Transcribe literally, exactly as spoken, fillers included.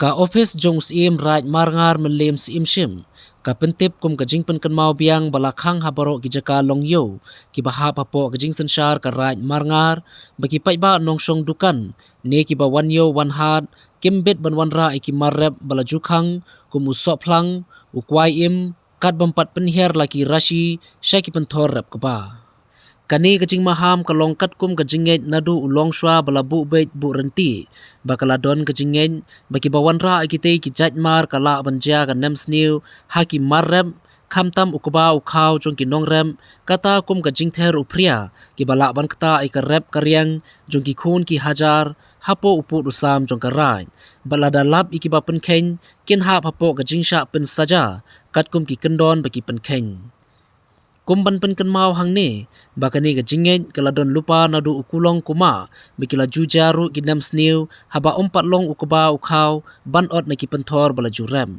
Ka ophis jong u Syiem Raid Marngar Mylliem Syiem Shim ka pyntip kum ka jingpynkynmaw biang ba la khang ha baroh ki jaka long iew kiba hap hapoh ka jingsynshar ka Raid Marngar ba ki paidbah nongshong dukan ne kiba wan iew wan hat kim bit ban wanrah ïa ki mar rep ba la ju khang kum u sohphlang, u kwai im, kat bym pat pynhiar la ki rashi sha ki pynthor rep kba. Kane ka jingmaham ka long katkum ka jingngeit naduh u longshuwa ba la buh beit buh rynti ba ka la don ka jingngeit ba kiba wanrah ïa kitei ki jait mar ka lah ban jia ka nemsniew ha ki mar rep, khamtam u kba u khaw jong ki nongrep, kata kum ka jingther u phria kiba lah ban ktah ïa ka rep ka riang jong ki khun ki hajar hapoh u pud u sam jong ka raid. Bad lada lap ïa kiba pynkheiñ kin hap hapoh ka jingshah pynsaja katkum ki kyndon ba ki pynkheiñ. Kum ban pynkynmaw hangne ba kane ka jingngeit ka la don lypa naduh u kulong kumah ba ki la ju jia ruh ki nemsniew haba ym pat long u kba u khaw ban ot na ki pynthor ba la ju rep.